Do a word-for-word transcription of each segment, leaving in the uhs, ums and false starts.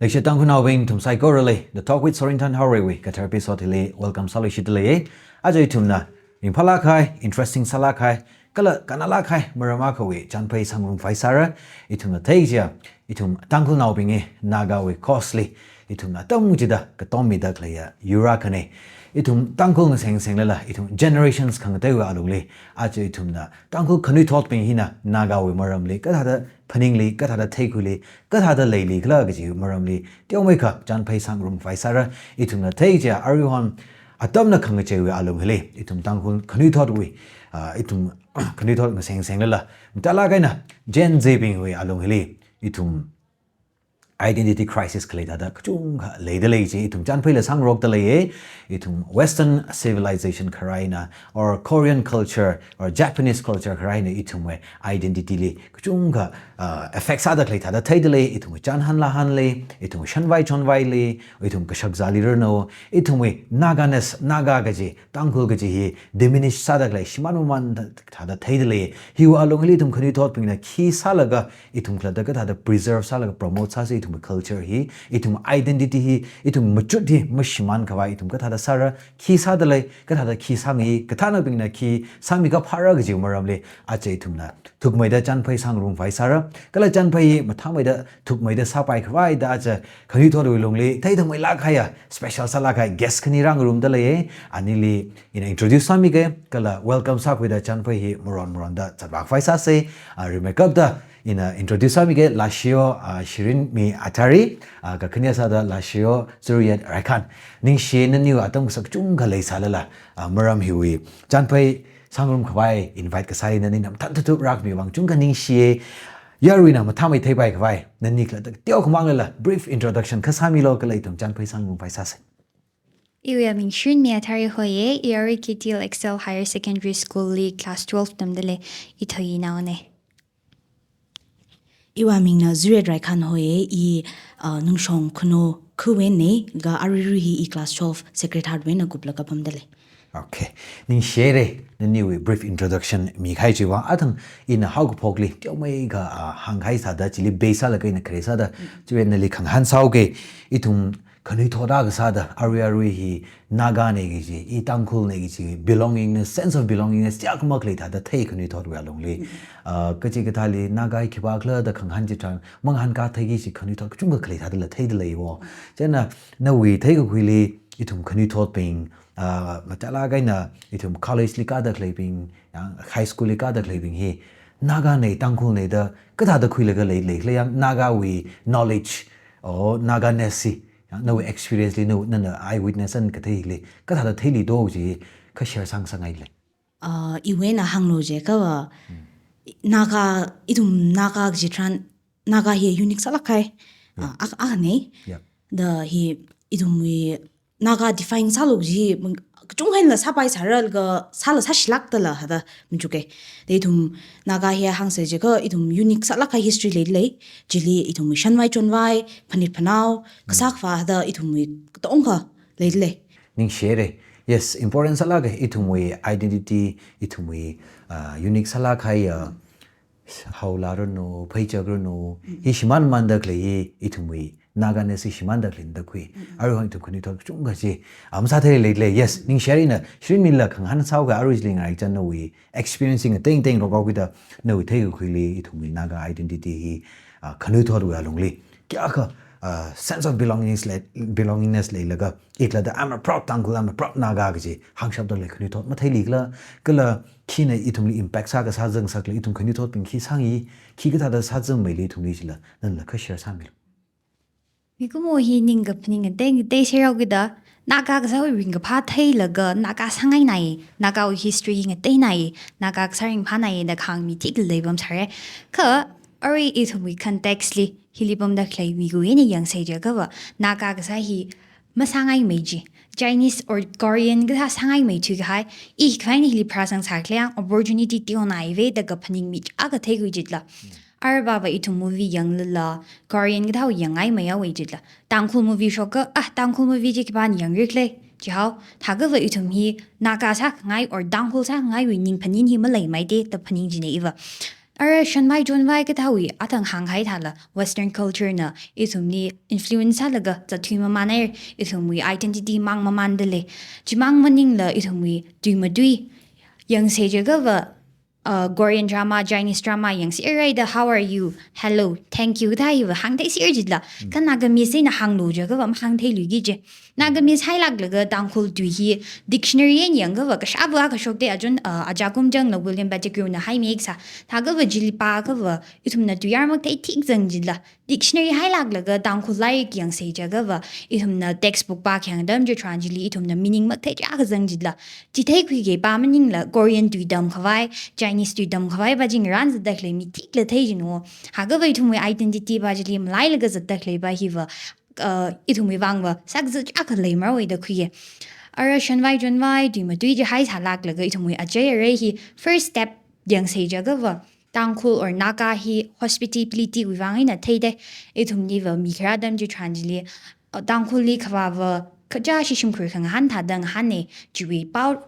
Leikashi Tangkhulnaobing, nathum saikorali The Talk with Sorinthan Haorei wui kathar episode hili welcome sāluishitdalei. Aja ithumna ringphālāk kahai, interesting sālāk kahai, kala kannālāk kahai maram akhawui chānphai sāngarumkhavai sāra. Ithumna theichia, ithum Tangkhulnaobing hi Nagawui cause li ithumna atam chida katommida khaleiya yur akhana. Ithum Tangkhul ngaseng senglala, ithum generations khangateiwui alungli, aja ithumna Tangkhul khanuithotbing hina Nagawui maramli kathāda phaningli, kathāda theikhuili, kathāda leili khala kaji maramli teomeikha chānphai sāngarumkhavai sāra. Ithumna theichia, aruihon atamna khangacheiwui alung hili ithum Tangkhul khanuithotwui, ah, ithum khanuithot ngaseng senglala, mathālāk eina Gen Z bingwui alung hili ithum identity crisis khalei thāda kachungkha leidalei chi ithum chānphaila sāngarokdalei. Ithum Western civilization kharā eina, or Korean culture, or Japanese culture kharā eina ithumwui identity li kachungkha, uh, effect sāda khalei thāda theidalei. Ithumwui chānhan lāhanli, ithumwui shanvai chonvaili, ithum kashakzāli ranu, ithumwui Naganess, Naga kaji, Tangkhul kaji hi diminish sāda khalei, shimān mamān thāda theidalei. Hiwui alung hili ithum khanuithotbingna khi sālaga, ithum khalatta kathāda preserve sālaga promote sāsi ithum culture hi, ithum identity hi, ithum machut hi mashimānkhavai ithum kathāda sāra, khi sādalei, kathāda khi sāngai, kathānabingna khi sāmikaphāra kaji maramli, aja ithumna thukmeida chānphai sāngarumkhavai sāra. Kala chānphai hi mathāmeida thukmeida sāpaikhavaida aja khanuithotwui lungli theithumeilāk kahaiya special sālāk kahai guest khani rāngarumdalei. Anili ina introduce sāmige, kala welcome sākhuida chānphai hi maron maronda zatvākhavai sāsa. Ah, rimeikapta ina introduce sāmige, Lashio, ah, Shirinmi Athari, ah, kakhane sāda Lashio Zuriyat Raikhan. Ningshi, naniwui atam kasak kachungkha leisālala, ah, maram hiwui chānphai sāngarumkhavai invite kasā hi nani mathāda thup rākhami vang kachungkha ningshi. Yaruina mathāmei theipaikhavaida, nani khalatta teokha manglala brief introduction akha sāmilu kala ithum chānphai sāngarumkhavai sāsa. Iwui aming Shirinmi Athari hoiye, i arui K T L Excel Higher Secondary School li class twelve tamdalei, i Thoyinaona. Iwui amingna Zuriyat Raikhan hoiye, i, uh, Nungshong Khunou khuwuina, kha aruirui hi i class twelve Sacred Heart wui eina kuplaga pamdalei. Okay. Ningshire, naniwui brief introduction mikahai chiwui vang. Athang ina haokaphokli teomeikha, ah, hāngkahai sāda, chili base sālaga ina khare sāda, chiwui eina nali khangahān sāuge. Ithum khanuithot akha sāda, arui arui hi Nagana kaji, i Tangkhulna kaji belongingness, sense of belongingness chiyākha makhalei thāda thei khanuithotwui alungli. Ah, kachikathāli Naga hi khipākhala da khangahān chitharan, mangahānkā theiki kaji khanuithot kachungkha khalei thādala theidaleiwo. Chieina nawui theikakhuili ithum khanuithotbing, ah, mathālāk eina ithum college li kāda khaleibing, yang high school li kāda khaleibing hi Nagana, Tangkhulna da kathāda khuilaga lei, leikhala yang Nagawui knowledge, or Naganess hi, yang nawui experience li, na, nana eyewitness eina katheili, kathāda theili do chi, kha share sāngasakngailei. Ah, iwui eina hānglu jiakha, Naga, ithum Naga kaji tharan, Naga hi unique sālāk kahai, ah, ak-, akhana. Yeah. Da hi ithumwui Naga define sālu kaji, mang-, kachungkha einala sāpai sāra laga, sāla sāshilākdala hāda machuke. Da ithum Naga hi hāngsa jiakha ithum unique sālāk kahai history leilei, chili ithumwui shanvai chonvai, phanit phanao, kasā khavā hāda ithumwui katongkha leilei. Ningshire. Yes, important sālāke, ithumwui identity, ithumwui, ah, unique sālāk kahai, ah, haola ranu, pheichak ranu, hi shimānmānda khalei hi ithumwui Naganess hi shimānda khalei da khui. Aruihon ithum khanuithot kachungkha chi, ah, masāthei leilei. Yes, ningshire, ina Shirinmila khangahān sāuge, arui chili ngaraichān nawui experience ngateingatei rokhaokida, nawui theikakhuili ithumwui Naga identity hi, ah, khanuithotwui alungli kayākha, ah, sense of belongingness lei, belongingness leilaga, i khalatta, "I'm a proud Tangkhul, I'm a proud Naga," kaji hāngshapdalei khanuithot matheilikhala, kala khina ithumli impact sā kasā zangngasakla, ithum khanuithotbing khi sāngai, khi kathāda sāzangmeili ithumli chila, nanala kha share sāmilu. Mikumo hi ningkaphaning ngateingatei sāhaokida, Naga kasāwui ringkaphā theilaga, Naga sāngainai, Nagawui history hi ngateina, Naga kasā ringphāna da khangmi tikla leipamsāre. Kha, arui ithumwui context li, hili pamda khalei miwui eina yangsa jiakhava, Naga kasā hi masāngaimei chi, Chinese or Korean kathā sāngaimei thuikahai, i khaini hili pharāsangsā khaleiya opportunity teonaive da kaphaningmi akha theikhui jitla. Arabava ithum movie yanglala, Korean kathāwui yangngaimeiya wui jitla. Tangkhul movie shoka, ah, Tangkhul movie chi khipāna yangrikhala, chihao, thākhava ithum hi Naga sākhangai or Tangkhul sākhangaiwui ningphanin hi maleimeida da phaning jina iva. Ara shanvai chonvai kathāwui athang hānghai thāla Western culture na ithumli influence sālaga zatthui mamānhaira, ithumwui identity māng mamānda lei. Chimāng maningla ithumwui tui matui. Yangsa jiakhava, uh, Korean drama, Chinese drama yangsa, "Alright, how are you? Hello, thank you," thāhiva hāngtheisera jila. Kha Nagamese eina hānglu jiakhava mahāngtheiluiki kaji. Nagamese hailāklaga Tangkhul tui hi dictionary eina yangkhava kashāva kashok te ajun, uh, ajakum jangla William Pettigrew na haimi sā. Thākhava chili pākhava ithumna tuiyar makthei thikzang jila. Dictionary hailāklaga Tangkhul lairik yangsa jiakhava ithumna textbook pākhayang atam chitharan chili ithumna meaning makthei chiyākha zang jila. Chitheikhuiki pa maningla Korean tui tamkhavai, Chinese tui tamkhavai pa chi ngaran zatda khalei mi thikla thei jino. Hakhava ithumwui identity pa chili malailaga zatda khalei pa hiva, uh, ithumwui vangva sākazat chiyākha leimara da khuiya. Ara shanvai chonvai tui matui chi haisālāklaga ithumwui achei arei hi first step yangsa jiakhava Tangkhul or Naga hi hospitality wui vang eina theida. Ithumliva mi kharā atam chitharan chili, uh, Tangkhulli khavāva kaja shishim khur khangahān thāda ngahāna, chiwui pao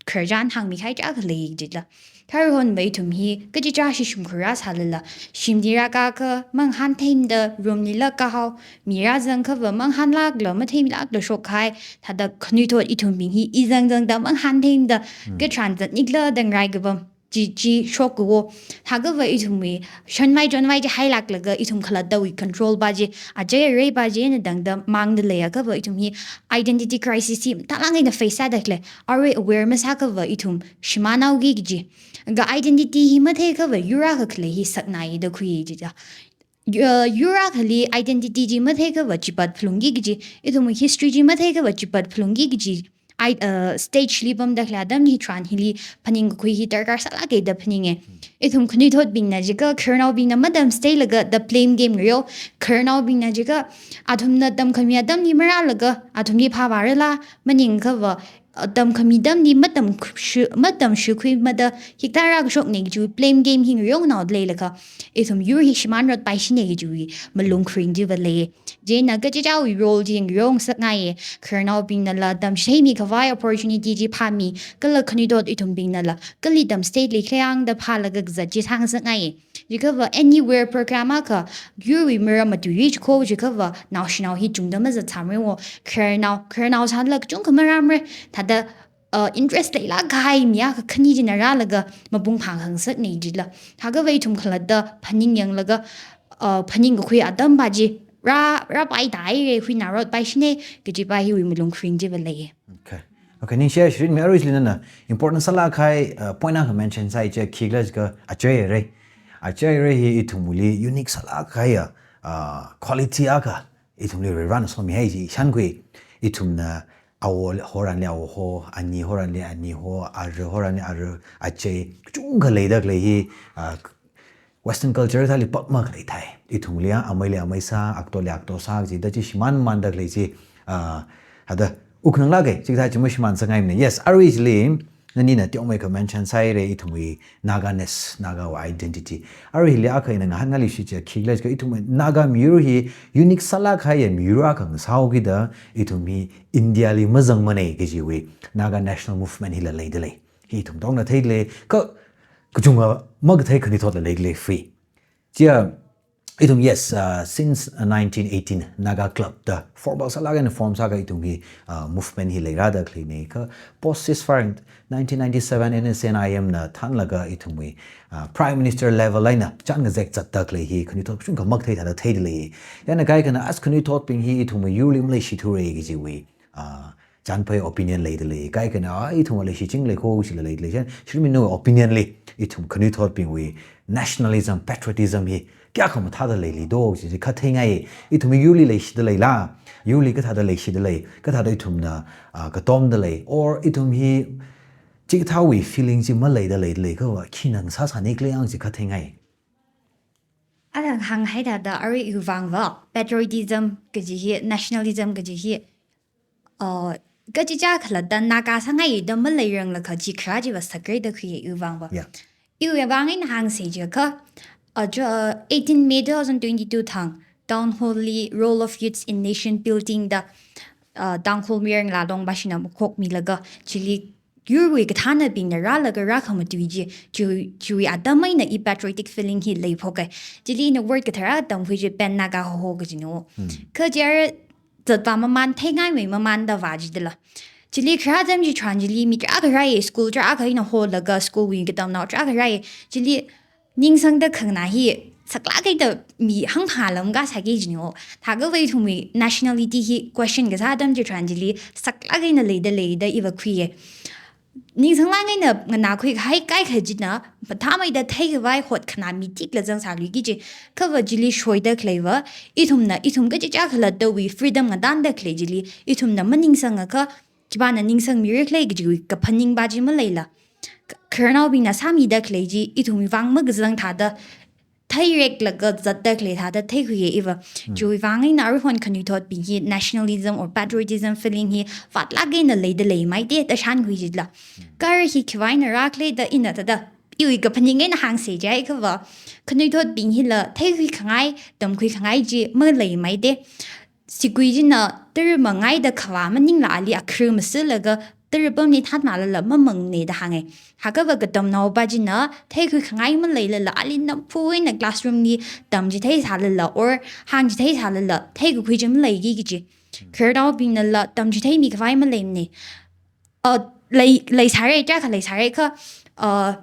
khararchan hāngmikahai chiyākha lei jila. Tharuihonva ithum hi kachichā shishim khur rāsālala, shimli rākakha mangahān theimada room lila kahao, mi rāzangkhava mangahānlākla matheimilākla shokkahai, thāda khanuithot ithumbing hi izang zangda mangahān theimada katharan zatnikhala da ngarai kapam chi chi shokkawo. Thākhava ithumwui shanvai chonvai chi hailāklaga ithum khalattawui control pa chi, achei arei pa chi eina tangda māngda leiakhava ithum hi identity crisis hi mathālāk eina face sāda khalei. Arui aware masākhava ithum shimānhaoki kaji. Kha identity hi matheikhava yur akha khalei hi saknai da khuiya jila. Uh, yur akhali identity chi matheikhava chipat phalungki kaji, ithumwui history chi matheikhava chipat phalungki kaji, I, uh, stage li pamda khalei atam hitharan hili phaningkakhui hi darkar sālāka da phaninga. Ithum khanuithotbingna jiakha khararnaobingna matamchitheilaga da blame game ngayo, khararnaobingna jiakha athumna tamkhami atamli marālaga athumli phāvārala, maningkhava, uh, tamkhami atamli matamshi-, matamshikhuimada hikathā rākashokna kajiwui blame game hi ngayongnao leilakha, ithum yur hi shimānrot paishina kajiwui malung kharing chiva lei. Chieina kachichāwui role chi ngayongsakngaiya, khararnaobingnala tamchitheimikhavai opportunity chi phāmi, kala khanuithot ithumbingnala kali tamchithei leikhala yangda phālaga kazat chi sāngasakngaiya. Jiakhava anywhere program akha yurwui maram matuiwui chiko jiakhava naoshinao hi chungda mazatsāmara wo, khararnao, khararnao sālala kachungkha marāmara, thāda, uh, interest leilākkahai mi akha khani china rālaga mapung phāngasakna jila. Hakhava ithum khalatta phaningyanglaga, uh, phaningkakhui atam pa chi rā, rāpaida haira, huinarot paishina kaji pa hiwui malung kharing chiva lei. Okay. Okay, ningshi Shirinmi, arui chili nana important sālākkahai, uh, point akha mention sāi chi khikhala jiakha achei arei. Achei arei hi ithumwuili unique sālākkahai, uh, quality akha ithumli Varivarana somihai chi shānkhui. Ithumna awo horanli awo ho, ani horanli ani ho, ara horanli ara, achei kachungkha leida khalei hi, uh, Western culture thāli pak makhalei thai. Ithumli a, ameili amei sā, aktoli akto sā, jida chi shimānmānda khalei chi, ah, hada, wuk nganālāka, chikathā chi mashimānsakngaimana. Yes, arui chili, nanina teomeikha mention sāhaira ithumwui Naganess, Nagawui identity. Arui hili akha ina ngahānngailishi chiakha khikhala jiakha ithumwui Naga miyur hi unique sālākkahai miyur akha ngasāhaokida ithum hi India li mazangmana kajiwui Naga National Movement hila leida lei. Hi ithum tongna theida lei, kha kachungkha makathei khanuithotla leida lei free. Chiya, ithum, yes, uh, since, uh, nineteen eighteen Naga Club da formal sālāk eina form sākha ithum hi, uh, movement hi leirāda khaleina. Kha post ceasefire nineteen ninety-seven N S C N I M na thānlaga ithumwui, uh, Prime Minister level eina chān ngazek zatda khalei hi khanuithot kachungkha makathei thāda theida lei. Yana kaikhana as khanuithotbing hi ithumwui yurli maleishithura kajiwui, uh, chānphei opinion leida lei, kaikhana, "Ai, ithum leishiching lei kho," chila leida lei. Chieina Shirinmiwui opinion li, ithum khanuithotbingwui nationalism, patriotism hi kayākha mathāda leili do, chi chi khatheingai, ithum yurli leishida leila, yurli kathāda leishida lei, kathāda ithumna, ah, katomda lei, or ithum hi chikathāwui feeling chi maleida leida lei, kha khina ngasāsānikhala yang chi khatheingai. Athang hānghai thāda arui iwui vangva, patriotism kaji hi, nationalism kaji hi, uh, kachichā khalatta Naga sāngaida maleiranglakha chi kharā chiva sakra da khuiya iwui vangva. Yeah. Iwui vang eina hāngsa jiakha, uh, jo, uh, eighteen May two thousand twenty-two thang, Town Hall li Role of Youths in Nation Building da, uh, Tangkhul Mayar Ngalālong Bashina makhokmilaga, chili yurwui kathānabingna rālaga rākhamatui chi, chi, chiwui atam eina i patriotic feeling hi leiphoka. Chili ina word kathara tamkhui chi Pan Naga Hoho kajina. Kha chi ara zatva mamān, theingaimei mamānda vā jidala. Chili khara atam chitharan chili mi tarākha rāi, school tarākha eina holaga school wui katamnao tarākha rāi. Chili ningsangda khanganā hi saklāk eina mi hangphā lam kasāki jina. Thākha ithumwui nationality hi question kasā atam chitharan chili saklāk eina leida leida iva khuiya. Ningsanglāk eina nganākhui kahai kaikha china, mathāmeida theikhavai hotkhanā mi tikla zangsāluiki ji. Khava chili shoida khaleiva, ithumna, ithum kachichā khalattawui freedom ngatanda khalei chili, ithumna maningsangakha, khipāna ningsangmira khala kajiwui kaphaning pa chi maleila. Kh-, khararnaobingna sāmida khalei chi, ithumwui vang makazang thāda, theireklaga zatda khalei thāda theikhuiya iva. Chiwui vang eina aruihon khanuithotbing hi nationalism or patriotism feeling hi vātlāk eina leida leimei da shānkhui jila. Kha ara hi khiwui eina rākhala da ina thāda iwui kaphaning eina hāngsa jiakhava, khanuithotbing hila theikhui khangai, tamkhui khangai chi maleimei da. Sigui china tara mangaida khavā maningla ali akhru masulaga tara pamli thānmālala mamangna da hānga. Thākhava katamnao pa china theikhui khangai maleilala ali namphu eina classroom li tamchitheisālala or hāngchitheisālala theikakhui chi maleiki kaji. Khararnaobingnala tamchitheimi khavai maleimana. Uh, lei, leisāra, tarākha leisāra kha, uh,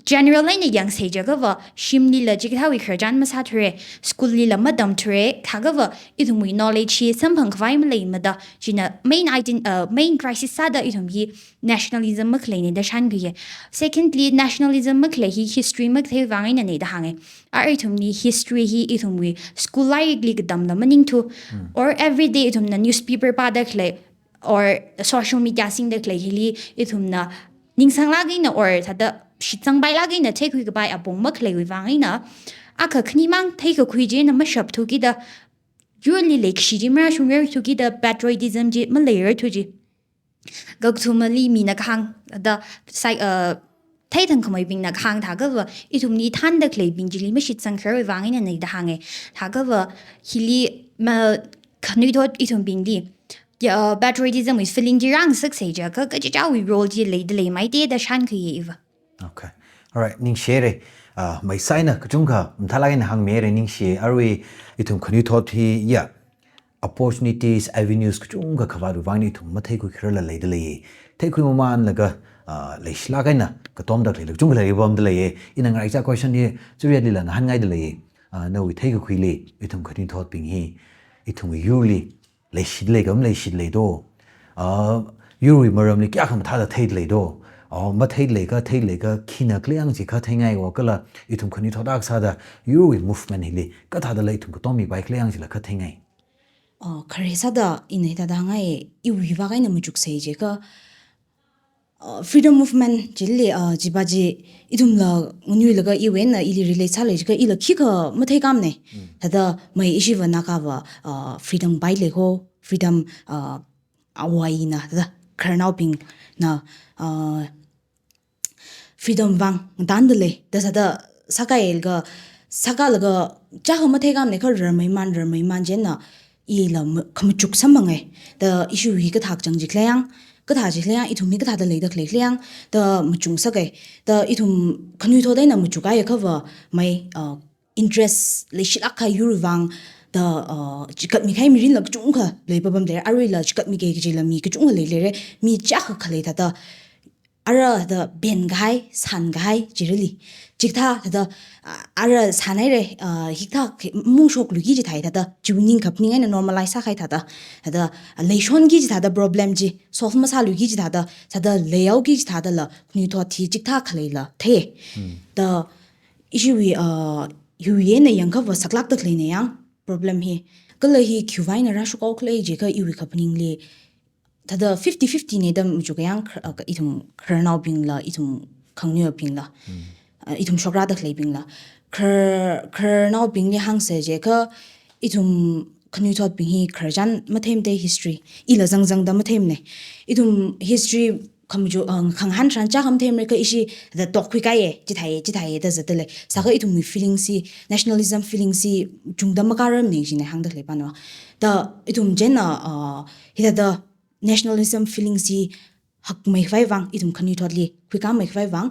general eina yangsa jiakhava, shimlila chikathāwui khararchan masāthura, school lila matamthura, thākhava ithumwui knowledge hi samphang khavai maleimada, china main ident-, uh, main crisis sāda ithum hi nationalism makhaleina da shānkhuiya. Secondly, nationalism makhalei hi history makathei vang einana da hānga. Ara ithumli history hi ithumwui school lairikli katamla maningthu, or everyday ithumna newspaper pāda khalei, or social media singda khalei hili ithumna ningsanglāk eina or thāda shitsangpailāk eina theikhui kapai apong makhaleiwui vang eina, akha khanimang theikakhui china mashapthuki da, yurli leikashi chi marāshungrarthuki da, patriotism chi maleirarthu ji. Kakathumali mina kahāng da, psy-, uh, theithangkhameibingna kahāng thākhava, ithumli thānda khaleibing chili mashitsangkharawui vang einana da hānga. Thākhava hili ma khanuithot ithumbingli, ya, patriotism wui feeling chi rāngasaksa jiakha, kachichāwui role chi leida leimei da da shānkhuiya iva. Okay. Alright, ningshire. Ah, maisai eina kachungkha mathālāk eina hāngmire, ningshi. Arui ithum khanuithot hi, ya, opportunities, avenues kachungkha khavātwui vang eina ithum matheikhuikhararla leida leiya. Theikhui mamānlaga, ah, leishilāk eina katomda khalei kachungkha leipamda leiya. Ina ngarāichā question hi Churiyat lila ngahānngaida leiya. Ah, nawui theikakhuili ithum khanuithotbing hi ithumwui yurli leishida lei ka maleishida lei do? Ah, yurwui maramli kayākha mathāda theida lei do? Ah, matheida lei ka, theida lei ka, khina khaleiang chi kha theingai o, kala ithum khanuithot akha sāda yurwui movement hili kathāda lei ithum katommipai khaleiang chila kha theingai? Ah, khare sāda ina hithāda hāngngai, iwui vak eina machuksa jiakha, ah, freedom movement chili, ah, chipa chi ithumla nganuilaga iwui eina ili relate sālei jiakha ila khikha matheikāmana. Thāda mai ishiva Nagava, ah, freedom pai lei ho, freedom, ah, awui eina, thāda khararnaobingna, ah, freedom vang ngatanda lei da sāda sākailaga, sākalaga, chākha matheikāmana kha rarmeimān, rarmeimān chieina ila ma-, khamachuk samphanga. Da ishiwui kathak chang chi khaleiang, kathā chi khaleiang, ithumli kathāda leida khalei khaleiang da machuk sāka. Da ithum khanuithot eina machukaiakhava mai, ah, interest leishilāk kahai yurwui vang da, ah, chikatmi kahai mirinla kachungkha leipapam leira, aruila chikatmika kajila mi kachungkha leilira, mi chiyākha khalei thāda, ara da ben kahai, san kahai, chirali. Chikathā thāda, ah, ara sanhaira, ah, hikathā khi-, mungshokluiki chithāi thāda, chiwui ning kaphaning eina normalize sākahai thāda, thāda, ah, leishonki chithāda problem chi solve masāluiki chithāda, thāda leihaoki chithādala khanuithot hi chikathā khaleila thei. Da ishiwui, ah, hiwui eina yangkhava saklākda khaleina yang problem hi. Kala hi khiwui vang eina rāshok haokhala jiakha iwui kaphaningli thāda fifty fifty na da machukayang, khar-, ah, ithum khararnaobingla, ithum khanganuibingla, ah, ithum shokrāda khaleibingla. Khar-, khararnaobingli hāngsa jiakha ithum khanuithotbing hi khararchan matheimada history. Ila zangzangda matheimana. Ithum history khamachuk, ah, khangahān tharan chākha matheimara kha ishi da tokkhuikaiya, chithāiya, chithāiya da zatda lei. Sākha ithumwui feeling chi, nationalism feeling chi chungda makārarmana jina hāngda khalei pāna. Da ithum chieina, ah, hithāda nationalism feeling chi hakmeikhavai vang, ithum khanuithotli khuikāmeikhavai vang,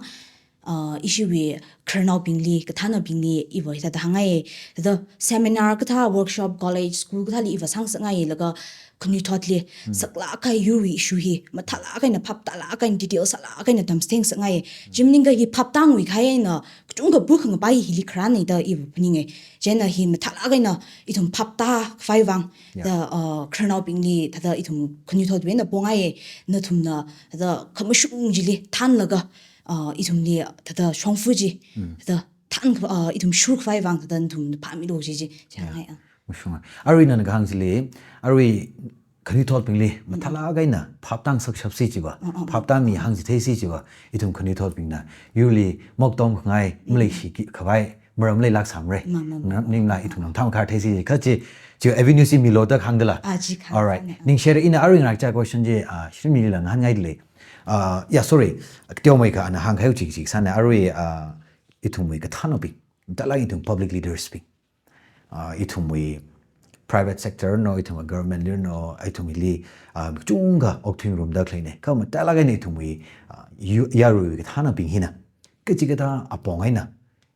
uh, ishiwui khararnaobingli, kathānabingli, iva hithāda hāngngai, thāda seminar kathā, workshop, college, school kathāli iva sāngasakngai, laga khanuithotli, saklāk kahai yurwui issue hi, mathālāk eina, phaptālāk eina, detail sālāk eina tamchitheisakngai. Chi maningakha hi phaptāngaikahai eina, kachungkha bu khangapai hili kharāna da iva phaninga. Chieina hi mathālāk eina ithum phaptākhavai vang, Yeah. da, uh, khararnaobingli, thāda ithum khanuithotwui eina pongai, nathumna, thāda khamashung chili thānlaga, uh, ithumli, thāda shongfa chi, Mm. thāda thān, uh, ithum shurkhavai vang, thāda nathumna phāmilu chi chi, chi Yeah. hāngngai, uh. Mashunga. Arui nana kahāng chili, arui khanuithotbingli, mathālāk eina, phaptāngasakshapsi chiva, Mm, mm, mm. phaptāmi hāngchitheisi chiva, ithum khanuithotbingna, yurli moktomkhangai, Mm. maleishi ki-, khavai, maram leilāksāmara. Ma, ma, ma. Nga-, ningla ithum nang tham khar theisi chi, kha chi, chi avenue si milu da kahāng dala. Ah, chi kahāng Alright. sāna. Ningshire ina arui ngarakcha question chi, ah, Shrimlila ngahānngai dalei. Ah, yeah, sorry. Teomeikha ana hāngkahai chi chi sāna arui, ah, ithumwui kathānabing. Mathālāk ithum public leaders bing. Ah, ithumwui private sector no, ithumwui government li no, ithumli, ah, chungkha okthuingarumda khaleina. Kha mathālāk eina ithumwui, ah, yu-, yaruiwui kathānabing hina. Kachikathā apong eina,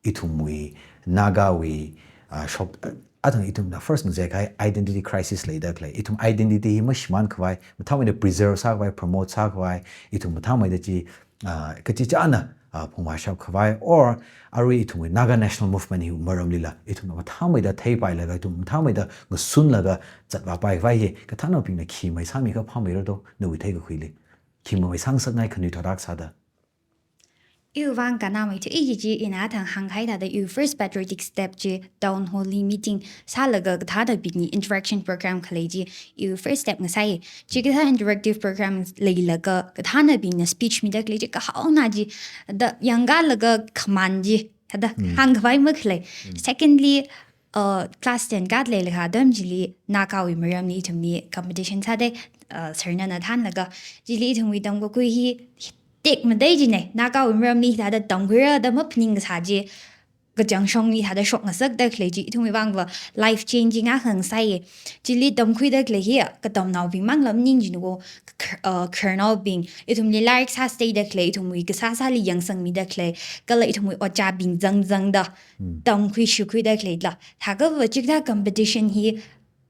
ithumwui, Nagawui, ah, shok, ah, athang ithumna first ngazek kahai identity crisis leida khalei. Ithum identity hi mashimānkhavai, mathāmeida preserve sākhavai, promote sākhavai, ithum mathāmeida chi, ah, kachichāna, ah, phungvāshapkhavai, or arui ithumwui Naga National Movement hi maramlila, ithumna mathāmeida theipailaga, ithum mathāmeida ngasunlaga zatvāpaikhavai hi, kathānabingna khi mei sāmikha phāmeira do, nawui theikakhuili. Khi mei sāngasakngai khanuithot akha sāda. Iwui vang kannamei chi, i chi chi ina thang hāngkahai thāda iwui first patriotic step chi town hall li meeting sālaga kathānabingli interaction program khalei chi iwui first step ngasai. Chikathā interactive program leilaga kathānabingna speech mida khalei chi kahaona chi da yangkalaga khaman chi thāda Mm. hāngkhavai makhalei. Mm. Secondly, uh, class ten kāda leilakha atam chili Nagawui maramli ithumli competition sādai, uh, sir nana thānlaga. Chili ithumwui tamkakhui hi tekmatei china, Nagawui maramli thāda tamkhuira da maphaningsā chi, kachangshongli thāda shokngasakda khalei chi, ithumwui vangva life changing akha ngasai. Chili tamkhuida khalei hi, katamnaobing mang lam ning china ko, khar-, uh, khararnaobing, ithumli lairik sāchitheida khalei, ithumwui kasā sāli yangsangmida khalei, kala ithumwui ojābing zangzangda, Mm. tamkhui shikhuida khaleila. Thākha va chikathā competition hi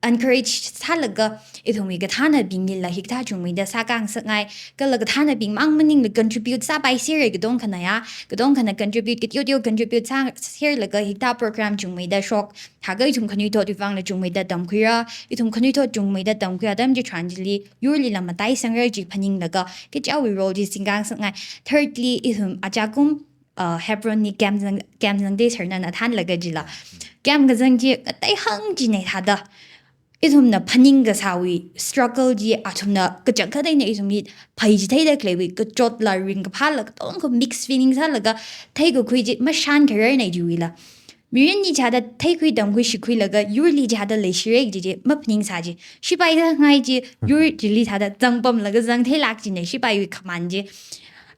encourage sālaga ithumwui kathānabinglila hikathā chungmeida sākhangasakngai, kala kathānabing mang maningla contribute sāpaiserra katongkhana ya, katongkhana contribute, kateo teo contribute sāserlaga hikathā program chungmeida shok, thākha ithum khanuithotwui vangla chungmeida tamkhuira, ithum khanuithot chungmeida tamkhuira atam chitharan chili, yurlila mataisangra chi phaninglaga, kachiwui role chi singkhangasakngai. Thirdly, ithum achakum, uh, Hebron li camp zang, camp zangda sir nana thānlaga chila. Camp kazang chi, kateihāng china thāda. Ithumna phaning kasāwui struggle chi, athumna kachangkhat eina ithumli phaichitheida khaleiwui, kachotla ringkaphāla, katongkha mixed feeling sālaga, theikakhui chi, mashan khararna chiwuila. Mirinli chithāda theikhui tamkhui shikhuilaga, yurli chithāda leishira chi chi, maphaningsā chi. Shipai da ngai chi, yur chili thāda zangpamlaga zangtheilāk china, shipaiwui khaman chi.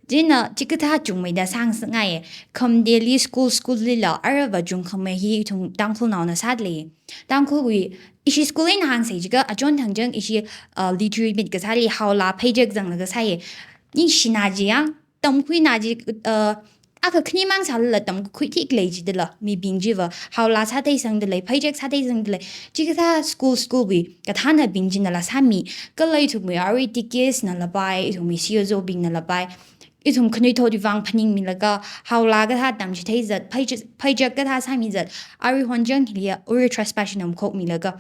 Chieina chikathā chungmeida sāngasakngai, khamateli school, school lila, arava chungkhamei hi ithum Tangkhulnaona sāda lei. Tangkhulwui, ishi school eina hāngsei jiakha, achon thangchang ishi, uh, literary meet kasāli haola pheijak zanglaga sāya. Ningshina chi yang, tamkhuina chi, uh, akha khani mang sālala tamkakhui thik lei chidala, mibing chiva, haola sātheisangda lei, pheijak sātheisangda lei, chikathā school, school wui, kathānabing chinala sāmi, kala ithumwui R E T Ks nala pai, ithumwui C S O bing nala pai, ithum khanuithotwui vang phaningmilaga, haola kathā tamchithei zat, pheijak, pheijak kathā sāmi zat, arui honchang hiliya, ura trespass namkhokmilaga,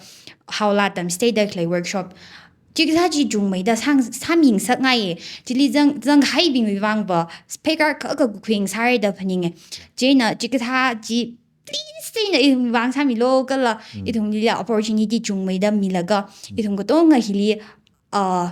haola tamchitheida khalei workshop. Chikathā chi chungmeida sāng, sāmingasakngai, chili zang, zanghaibingwui vangva, pheikar kha, kha khuingasakra da phaninga. Chieina chikathā chi, please, chieina ithumwui vang sāmilu kala, Mm. ithumlila opportunity chungmeida milaga, Mm. ithum katonga hili, uh,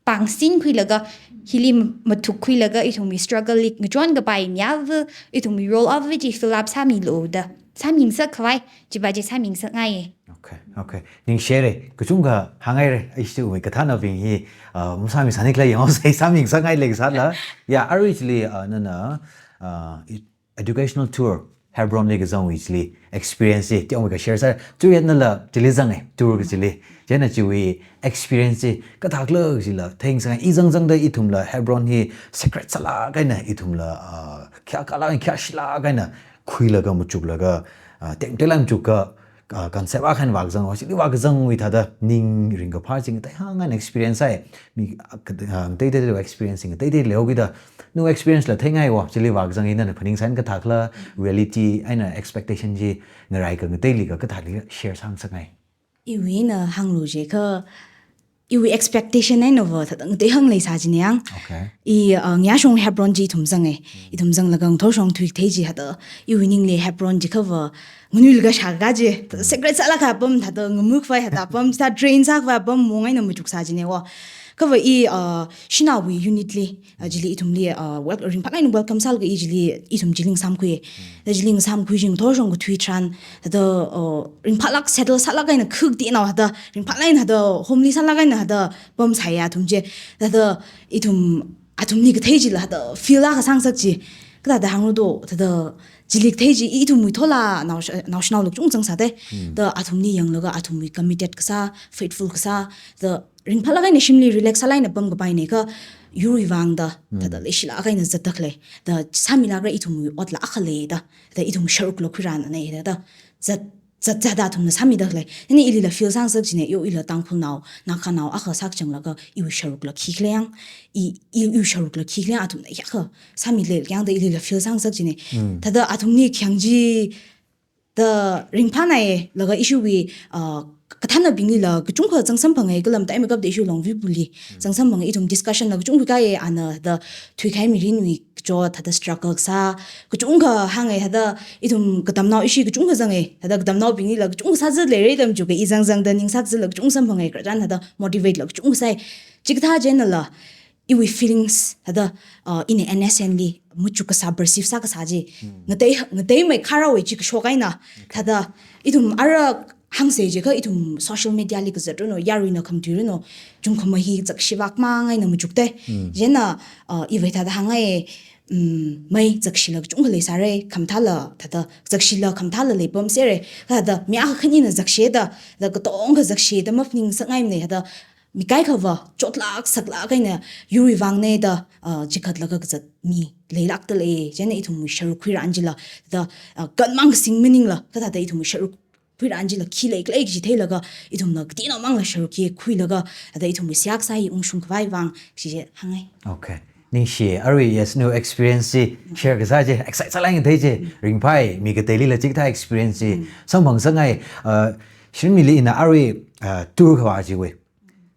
pāngsinkhuilaga, hili mathukkhuilaga, ithumwui struggle li ngachon kapai mi ava, ithumwui role ava chi fill up sāmilu da. Sāmingasakkhavai, chiva chi sāmingasakngai. Okay, okay. Ningshire, kachungkha hānghaire, aishitwui kathānabing hi, uh, masāmisāni khala yanghaosei, sāmingasakngai leisāla. Ya, arui chili, uh, nana, uh, i-, educational tour, Hebron li kazangwui chili, experience chi, teomeikha share sāra, chiyatnala chili zange, tour kachili. Chieina chiwui experience chi kathākhala chila theingasakngai, i zangzangda ithumla Hebron hi sacred sālāk eina ithumla, ah, khayākalāk, khayāshilāk eina khuilaga machuklaga, ah, tengtela machuka, ah, concept akha eina vākazang, chili vākazangwui thāda ning ringkaphā chi ngateihāng eina experience sāi. Mi, ah, ka-, ah, ngateiteiteida experience ngateitei leokida. Nawui experience la theingai wo, chili vākazang eina nana phaningsan kathākhala reality eina expectation chi ngaraikha ngateili kha kathāli share sāngasakngai. Iwui eina hānglu jiakha, iwui expectation einava thāda ngateihāng leisā jina yang. Okay. I, uh, ngayāshong Hebron chi ithum zangai. Ithum zanglaga ngathorshong thuikathei chi thāda, iwui ningli Hebron chiakhava nganuilakha shākakā chi, sacred sālāka apam thāda, ngamukhavai thāda apam, thāda drain sākhavai apam mong eina machuksā jina wo. Akhava i, uh, shanaowui unit li, ah, chili ithumli, ah, wel-, ringphālāk eina welcome sālaga i chili, ithum chili ngasāmkhui. Thāda chili ngasāmkhui chi ngathorshong kathui tharan, thāda, ah, ringphālāk settle sālāk eina khukti nao thāda, ringphālāk eina thāda, homely sālāk eina thāda, pamsāya athum chi. Thāda ithum, athumli kathei chila thāda, feel akha sāngasak chi. Kathāda hānglu do, thāda chili kathei chi, ithumwui thola nao sh-, naoshinao lukchung zangsāda. Thāda athumli yanglaga athumwui committed kasā, faithful kasā, thāda ringphālāk eina shimli relax sālāk eina pamkapaina kha yurwui vang da, thāda leishilāk eina zatdakhalei. Thāda sāmilākra ithumwui otla akha leida. Thāda ithum sharukla khuirānna, thāda zat, zat zatta athumna sāmidakhalei. Chieina ilila feel sāngasak jina, yo ila Tangkhulnao, Naganao akha sākachanglaga iwui sharukla khikhala yang, i, i, iwui sharukla khikhala yang athumna hiyākha sāmilei yang da ilila feel sāngasak jina. Thāda athumli khayang chi thāda ringphānai laga ishiwui, ah, kathānnabinglila kachungkha zangsamphangai, kala matai maikapta ishiwui Longvibuli zangsamphangai, ithum discussion la kachungkha kāya, ana thāda thuikahai mirinwui kachot thāda struggle kasā kachungkha hāngai, thāda ithum katamnao ishi kachungkha zangai, thāda katamnaobinglila kachungkha sāzat leira da machuka, i zangzangda ning sākazatla kachungkha samphangai, khararchan thāda motivate la kachungkha sāi. Chikathā chieina la, iwui feelings, thāda, uh, ina N S N li, machuk kasā, perceive sākasā chi. Ngatei, ngateimei kharao chi kashok eina. Thāda, ithum ara hāngsa jiakha ithum social media li kazat runo, yaruina khamtui runo, chungkhamā hi zakshi vak mang eina machukta. Chieina, uh, iwui thāda hāngngai, um, mei zakshila kachungkha leisāra, khamathāla, thāda, zakshila khamathāla leipamsera. Thāda, mi akha khanina zakshida, thāda katongkha zakshida maphaningsakngaimana, thāda, mi kaikhava, chotlāk saklāk eina yurwui vangna da, ah, chikatlaga kazat mi leilākdalei. Chieina ithumwui sharuk khuirān chila, thāda, ah, kanmang kasing maningla, kathāda ithumwui sharuk khuirān chila khi leikhala kaji theilaga, ithumna kateonao mangla sharuk hi khuilaga, thāda ithumwui seihā kasā hi ungshungkhavai vang, chi chi hāngngai. Okay. Ningshi, arui yes, nawui experience chi share kasā chi, excite sālāk eina thei chi, ringphāi, mi kateilila chikathā experience chi samphangsakngai, ah, Shrimili ina arui, ah, tour khavā chiwui.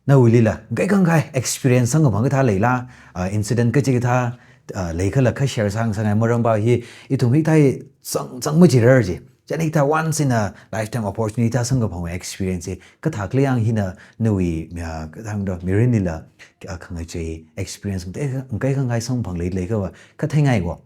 Nawuilila, kaikhang kai experience samkaphang kathā leila, ah, incident kachikathā, ah, leikhala kha share sāngasakngai, maramva hi, ithum hikathā zang, zang majirar chi. Chieina hikathā once in a lifetime opportunity thā samkaphang experience chi. Kathākhala yang hina nawui, ah, kathāda mirinlila, ah, khangachei experience mate, kaikhang kai samphang lei, leikhava, katheingai ko.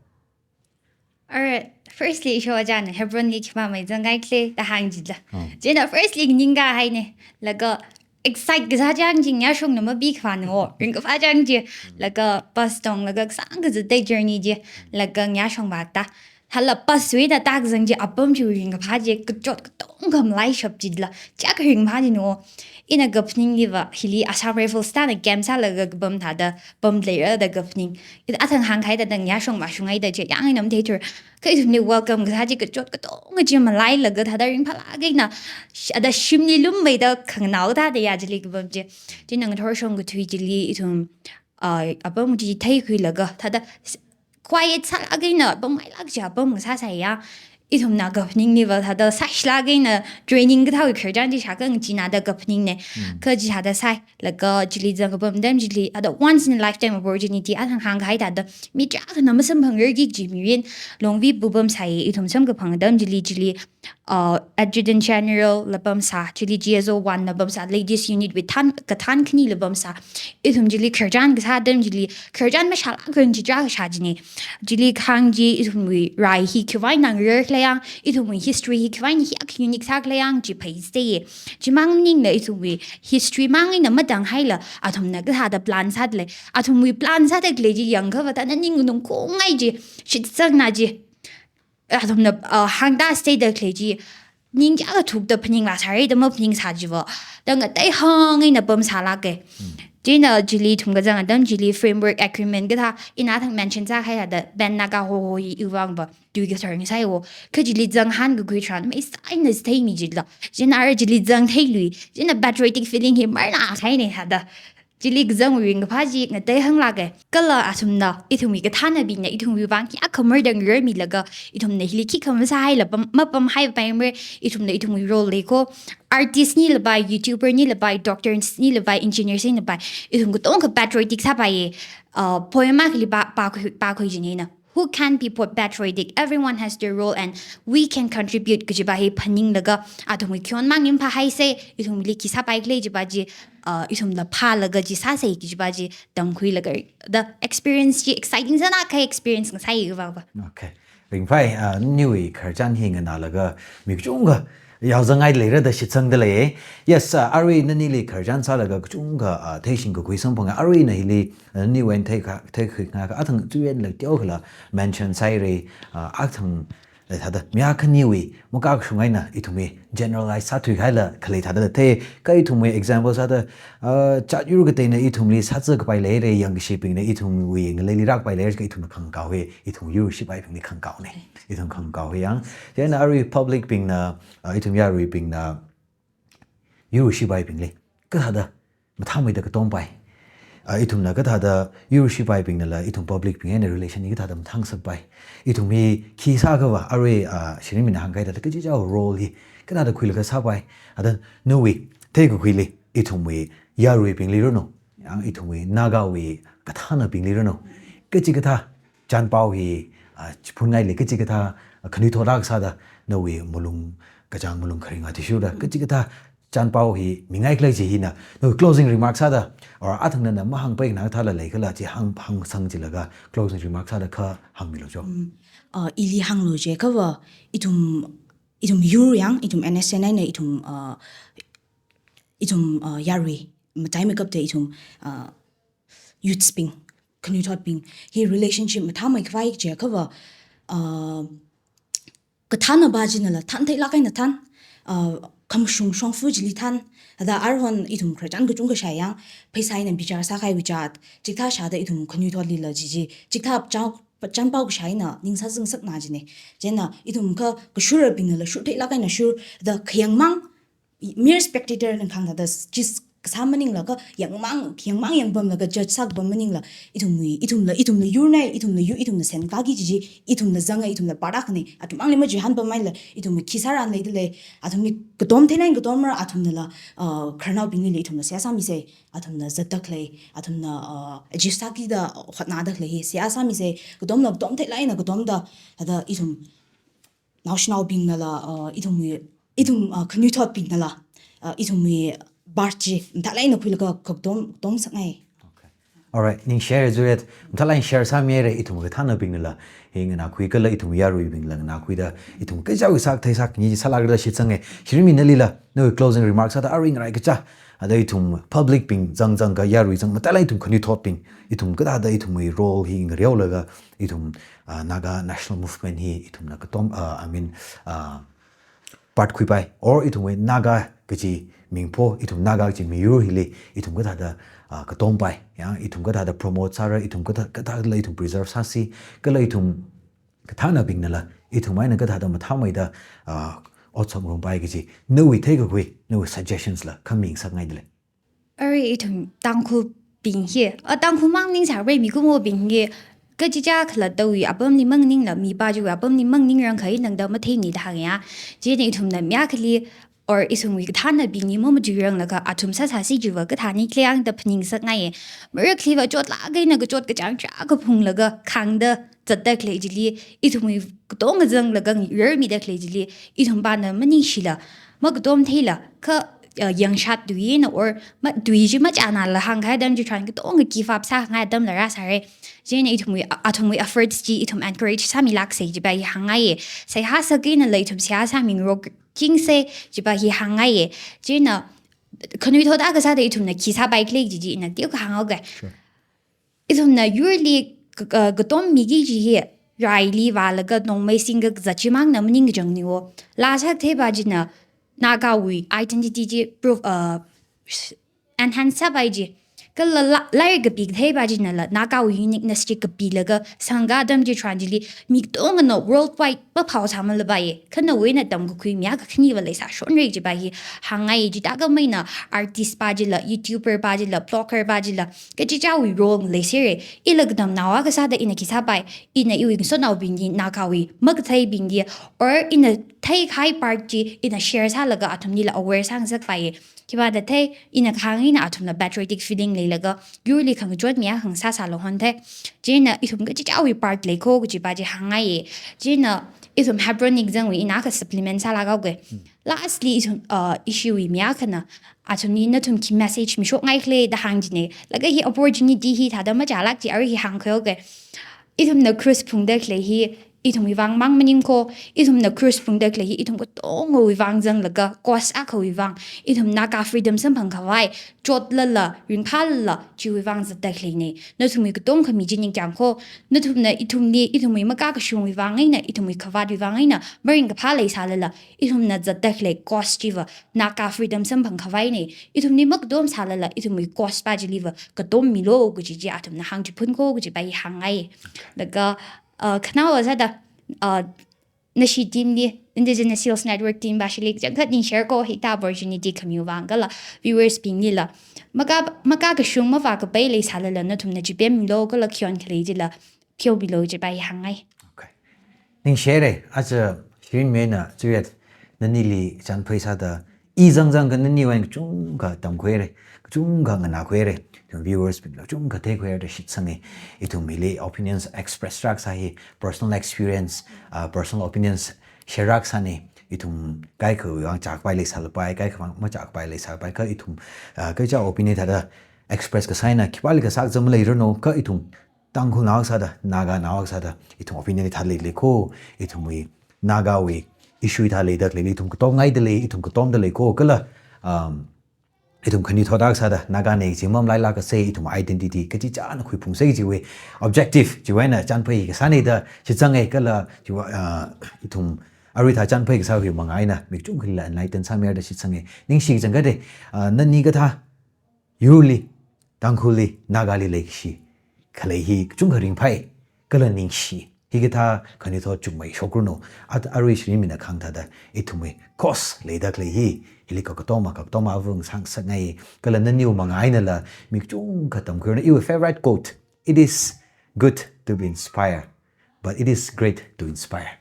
Alright, firstly, isho ajana Hebron li khipāmei zangngaikhala da hāng jila. Oh. Chieina firstly ningkahaina, laga excite kasā chang chi ngayāshongna mapikhavana o, ringkaphā chang chi, laga bus tonglaga kasāngkha zatda journey chi, laga ngayāshong vāta. Thāla bus wui eina tākazang chi apam chi ringkaphā chi, kachot katongkha malaishap chila, chiyākha ringphā china o. Ina kaphaningliva, hili Assam Rifles thāna camp sālaga kapam thāda, pam leira da kaphaning. Ina athang hāngkahai thāda ngayāshong vāshungngaida chi, yang eina matheithura. Kha ithumli welcome kasā chi kachot katongkha chi malailaga thāda ringphālāk eina, sh-, thāda shimli lummeida khanganao thāda ya chili kapam chi. Chieina ngathorshong kathui chili ithum, ah, apam chi theikhuilaga, thāda s-, quiet sālāk eina pamngailāk chi apam kasā sāya. Ithumna kaphaningli va thāda sāshilāk eina training kathāwui khararchan chi shākha ngacheenada kaphaningna. Kha chi thāda sāi, laga chili zangkapam atam chili, thāda once in a lifetime opportunity, athang hāngkahai thāda, mi chiyākhana masamphangrarki kaji mirin, Longvibu pamsāya, ithum samkaphang atam chili, chili, uh, Adjutant General la pamsā, chili G S O one la pamsā, Ladies Unit wui thān, kathān khanila pamsā. Ithum chili khararchan kasā atam chili, khararchan mashālākrang chi chiyākha shā china. Chili kahāng chi ithumwui rai hi khiwui eina ngararkhala yang, ithumwui history hi khiwui eina hiyākha unique sākhala yang chi phaistei. Chimang maningla ithumwui history mang eina matanghaila, athumna kathāda plan sādalei. Athumwui plan sādakhalei chi yangkhava thāda ning nungkhangai chi, shitsangna chi. Athumna, uh, hāngda state da khalei chi, ning kayākha thukda phaninglā sāra da maphaningsā chiva. Da ngatei hāng eina pamsālāka. Chieina chili ithum kazang atam chili framework agreement kathā ina thang mention sākahai thāda Pan Naga Hoho hi iwui vang va tui kasār ngasāi wo. Kha chili zanghānkakhui tharan maisā eina theimi chila. Chieina ara chili zangtheilui. Chieina patriotic feeling hi marna khaina thāda. Chili kazang ringkaphā chi ngatei hānglāka. Kala athumna, ithumwui kathānabingna, ithumwui vang kayākha marda ngararmilaga, ithumna hili khikha masāhaila pam, mapamhaipaimara, ithumna ithumwui role lei ko. Artist nilapai, YouTuber nilapai, doctors nilapai, engineers nilapai, ithum katongkha patriotic sāpaiya. Uh, poem akhali pā, pākhui, pākhui china. Who can be po-, patriotic? Everyone has their role and we can contribute kajipa hi phaninglaga, athumwui khayonmang ning phāhaisa, ithumli khi sāpai khala jipa chi, uh, ithumla phālaga chi sāsa kajipa chi tamkhuilaga. Da experience chi exciting sānakha experience ngasāi iwui vang va. Okay. Ringphai, uh, nawui khararchan hi nganālaga mi kachungkha yaozangngai leira da shitsangda lei. Yes, uh, arui nanili khararchan sālaga kachungkha, uh, theishingkakhui samphanga. Aruina hili, uh, nawui eina theikha, theikhui ngakha athang chuyen la teokhala mention sāhaira, uh, athang, eh, thāda, mi akhaniwui makashung eina ithumwui generalize sāthuihaila khalei thāda thei, kha ithumwui example sāda, uh, jat yur kateina ithumli sāzā kapai leira, yangkashibingna ithumwui ngaleili rākapai leira, kha ithumna khangkaowa, ithum yur shipaibingli khangkaona. Ithum khangkaowa yang. Chieina arui public bingna, uh, ithum yaruibingna, yur shipaibingli kathāda mathāmeida katompai. Ah, ithumna kathāda yur shipaibingnala ithum public bing eina relation hi kathāda mathāngasakpai. Ithum hi khi sākha va arui, ah, Shirinmina hāngkahai thāda kachichāwui role hi kathāda khuilaga sāpai. Ada nawui theikakhuili ithumwui yaruibingli ranu, yang ithumwui Nagawui kathānabingli ranu, kachikathā chānpao hi, ah, chiphunngaili kachikathā, ah, khanuithot akha sāda nawui malung, kachāng malung kharing athishurda kachikathā chānpao hi mingai khala chi hina, nawui closing remark sāda, or athang nana mahāngpai nakathāla leikhala chi hāng, hāngsangchilaga closing remark sāda kha hāngmilu cho. Mm. Uh, ili hānglu jiakha va, ithum, ithum yur yang, ithum N S C N eina ithum, uh, ithum, uh, yarui, mataimeikapta ithum, uh, youths bing, khanuithotbing hi relationship mathāmeikhavai jiakha va, uh, kathānapa chinala thāntheilāk eina thān, uh, khamashung shongfa chili thān, thāda aruihon ithum khararchan kachungkha shāi yang, pheisā eina bichar sākahaiwui chāt, chikathā shāda ithum khanuithotlila chi chi, chikathā chao, chānpao kashā eina ning sāzangasakna china. Chieina ithum kha kashurabingnala shurtheilāk eina shur, thāda khayangmang, mere spectator na khangda thāda jis kasā maningla kha yangmang, yangmang yangpamlaga judge sākapam maningla, ithumwui, ithumla, ithumla yurna, ithumla yur, ithumla senkāki chi chi, ithumla zanga, ithumla part akhana, athum mangli majihānpamhaila, ithumwui khi sāran leida lei, athumli katom theinai katomra, athumnala, uh, khararnaobinglila ithumla seihā sāmisa, athumna zatda khalei, athumna, uh, achieve sākida hotnada khalei hi seihā sāmisa, katomla katom theilāk eina katomda, thāda ithum naoshinaobingnala, uh, ithumwui, ithum, uh, khanuithotbingnala, uh, ithumwui part chi mathālāk eina khuilaga katom, katomngasakngai. Okay. Alright, ning share zuret, mathālāk eina share sāmihaira, ithum kathānabingnala hi nganākhui kala ithum yaruibingla nganākhuida, ithum kachichāwui sākathei sākhangai sālākra da shitsanga. Shirinminalila nawui closing remarks sāda arui ngarai kachā, ada ithum public bing zangzang kha yarui zang mathālāk ithum khanuithotbing, ithum kathāda ithumwui role hi ngareolaga, ithum, ah, Naga National Movement hi ithumna katom, ah, I mean, ah, part khuipai, or ithumwui Naga kachi mingpho, ithum Naga kachi miyur hili, ithum kathāda, ah, katompai, ya, ithum kathāda promote sāra, ithum kathā, kathāla ithum preserve sāsi, kala ithum kathānabingnala ithum eina kathāda mathāmeida, ah, otsak ngarumpai kachi, nawui theikakhui, nawui suggestions la kha mingasakngaida lei. Arui ithum Tangkhulbing hi, a, Tangkhul mang ningsāra mikumobing hi, kachichā khalattawui apamli maningla, mipā chiwui apamli maningrang kha inangda matheimana da hānga. Chieina ithumna mi akhali, or ithumwui kathānabingli mamatuiranglaga athum sāsāsi chiva kathāni khaleiang da phaningasakngaiya. Marakhaliva chotlāk eina kachot kachāng chiyākha phunglaga khangda zatda khalei chili, ithumwui katonga zanglaga rarmida khalei chili, ithumpana maningshila, makatom theila, kha, uh, yangshat tui eina or ma, tui chi machānala hāngkahai atam chitharan katonga give up sāngai atamla rāsāra. Chieina ithumwui, a, athumwui efforts chi ithum encourage sāmilāksa chipa hi hāngngaiya. Seihā sāki einala ithum seihā sāmingarok kingsa chipa hi hāngngaiya. Chieina khanuithot akha sāda ithumna khi sāpai khala chi chi ina teokha hānghaoga. Sure. Ithumna yurli ka, ka, katommiki kaji hi, raili vālaga nongmei singkazat chimangna maningkachang niwo. Laa sākatheipa china Nagawui identity chi proof, uh, enhance sāpai chi. Kala la-, lairik kapikatheipa chinala Nagawui uniqueness chi kapilaga sangga atam chitharan chili mi katongana worldwide paphao sāmalapai. Kha nawui eina tamkakhui mi akha khaniva leisāshonra jipa hi hāngngai. Chithākhameina artist pa chila, YouTuber pa chila, blogger pa chila, kachichāwui role leisera. Ila katamnao akha sāda ina khi sāpai, ina iwui ngasotnaobingli, Nagawui makatheibingli, or ina theikahai part chi ina share sālaga athumlila aware sāngasakpai. Khipāda thei, ina kahāng eina athumla patriotic feeling leilaga yurli khangachon mi akha ngasā sālu hon thei. Chieina ithum kachichāwui part lei kho kajipa chi hāngngai. Chieina ithum Hebronic zangwui ina akha supplement sālāk haoke. Lastly, ithum, uh, ishiwui mi akhana athumli nathum khi message mishokngai khala da hāng chine. Laga hi opportunity hi thāda machālāk chi arui hi hāngkhui haoke. Ithumna cross phungda khalei hi ithumwui vang mang maning kho. Ithumna cross phungda khalei hi ithum katongawui vang zanglaga cause akhawui vang, ithum Naga freedom samphang khavai, chotlala, ringphālala, chiwui vang zatda khaleine. Nathumwui katongkhami chi ningchāng kho. Nathumna ithumli, ithumwui makakashungwui vang eina, ithumwui khavātwui vang eina maringkaphā leisālala, ithumna zatda khalei cause chiva Naga freedom samphang khavaine. Ithumli makatom sālala, ithumwui cause pa chiliva katom milu kaji chi athumna hāngchiphun kho kajipa hi hāngngai. Laga, uh, khanaowa sāda, uh, nashi team li, Indigenous Hills Network team pa shili kachangkhat ningshare kho, hithā opportunity khamiwui vang kala viewers binglila. Maka, makakashung mavākapai leisālala nathumna chipemmilu kala khi hon khalei chila pheomilu jipa hi hāngngai. Okay. Ningshare, aja Shirinmei eina Tsuyat nanili chānphai sāda, i zangzang kha naniwui eina kachungkha tamkhuire, kachungkha nganākhuire, ithum viewers bingla kachungkha theikhuire da shitsange. Ithum hili opinions express rākasā hi personal experience, uh, personal opinions share rākasāne. Ithum kaikhawui vang chākapai leisālapai, kaikha vang machākapai leisāpai, kha ithum, uh, kaikha opinion thāda express kasā eina khipālikha sākazang maleiranu, kha ithum Tangkhulnao akha sāda, Naganao akha sāda, ithum opinion hi thāda leilei kho, ithumwui Nagawui issue hi thāda leida khalei, ithum katomngaida lei, ithum katomda lei kho, kala, um, ithum khanuithot akha sāda, Nagane kaji mamalailākasei, ithum identity kachichāna khuiphungsei kajiwui objective chiwui eina chānphai kasāne da shitsange, kala chiwui, uh, ithum arui thā chānphai kasā hiwui manga eina mi kachungkhali enlighten sāmira da shitsange. Ningshi kachangkhate, uh, nani kathā yurli, Tangkhulli, Nagali leikashi khalei hi kachungkha ringphai, kala ningshi. Hikathā khanuithot chungmeishokranu. At arui Shirinmeina kahāng thāda, ithumwui cause leida khalei hi, hili kakatoma, kakatoma avung sāngasakngai, kala naniwui manga einala mi kachungkha tamkhuiranu. Iwui favorite quote, "It is good to be inspired, but it is great to inspire."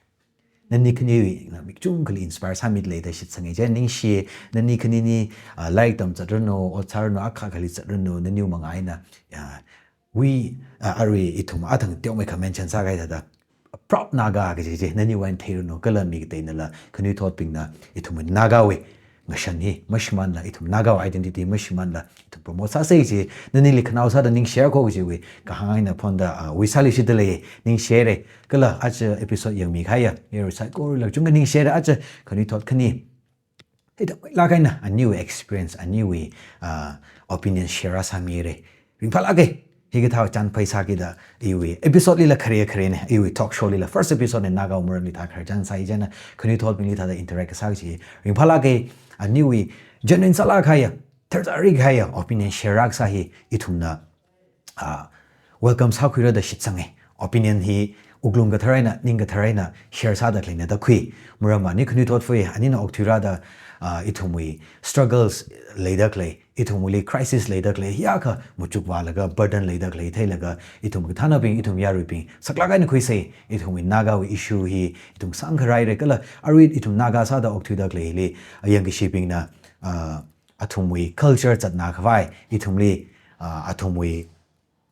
Nani khanina mi kachungkhali inspire sāmida lei da shitsange. Chieina ningshi, nani khanini, ah, lairik tamzatranu, ot sāranu, akha akhali zatranu, naniwui manga eina, ah, we, ah, arui ithum athang teomeikha mention sākahai thāda, proud Naga kaji chi naniwui eina theiranu, kala mi kateinala, khanuithotbingna ithumwui Nagawui ngashan hi mashimānla, ithum Nagawui identity mashimānla, ithum promote sāsei kaji, nanili khanao sāda ningshare kho kajiwui kahāng eina phonda, ah, Vishali shida lei, ningshare. Kala aja episode yangmikahaiya yarui saikorala kachungkha ningshare, aja khanuithot khani hithāmeilāk eina aniwui experience, aniwui, ah, opinion share sāmire. Ringphālāke, hikathā chānphai sākida, iwui episode lila khare kharene, iwui talk show lila first episode ne, Nagawui maramli thā khare chānsai, chieina khanuithotbingli thāda interact kasā kaji ringphālāke. Aniwui genuine sālākkahaiya, thartharikahaiya opinion share rākasā hi ithumna, ah, welcome sākhuira da shitsange. Opinion hi wuklung kathar eina, ning kathar eina share sāda khaleina da khui. Maram ani khanuithot fui, anina okthuira da, ah, ithumwui struggles leida khalei, ithumwuili crisis leida khalei, hiyākha machukvālaga burden leida khalei theilaga, ithum kathānabing, ithum yaruibing saklāk eina khuisei. Ithumwui Nagawui issue hi ithum sangkharāire, kala arui ithum Naga sāda okthuida khaleili, ayangkashibingna, ah, athumwui culture zatnā khavai, ithumli, ah, athumwui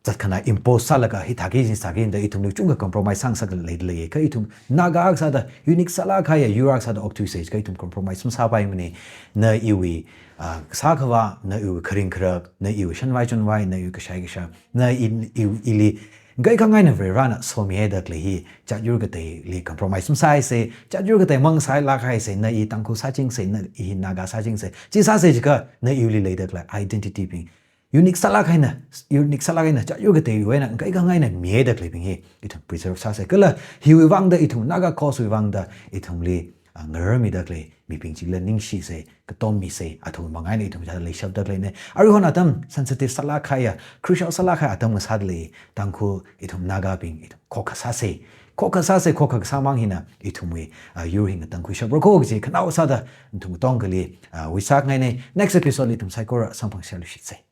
zatkhana impose sālaga hithāki jinsāki da ithumli chungkha compromise sāngasak leida lei. Kha ithum Naga akha sāda, unique sālākkahaiya yur akha sāda okthuisei, kha ithum compromise masāpaimane. Na iwui, ah, sākhavā, na iwui kharing kharak, na iwui shanvai chonvai, na iwui kashai kasha, na i, i, ili kaikhang eina Varena somihaida khalei hi, jāt yur kateili compromise masāhaisei, jāt yur katei mang sālākhaisei, na i Tangkhul sāchingsei, na i Naga sāchingsei. Chi sāsei jiakha, na iwuili leida khalei identity bing Unique sālāk eina, unique sālāk eina, chayur kateili eina, ngakai kangai eina mihaida khaleibing hi ithum preserve sāsa. Kala hiwui vangda ithum Naga cause wui vangda ithumli, ah, ngaramida khalei mibing chila ningshisa, katom misa, athum manga eina ithum chithāda leishapda khaleina. Aruihon atam sensitive sālāk kahaiya, crucial sālāk kahaiya atam ngasāda lei, Tangkhul ithum Nagabing ithum khokkha sāsa. Khokkha sāsa, khokkha kasā mang hina ithumwui, ah, yur hi ngatangkhuishapra ko kaji khanao sāda nathum katongali, ah, wishak ngaina. Next episode li ithum saikora samphang sāluishitsa.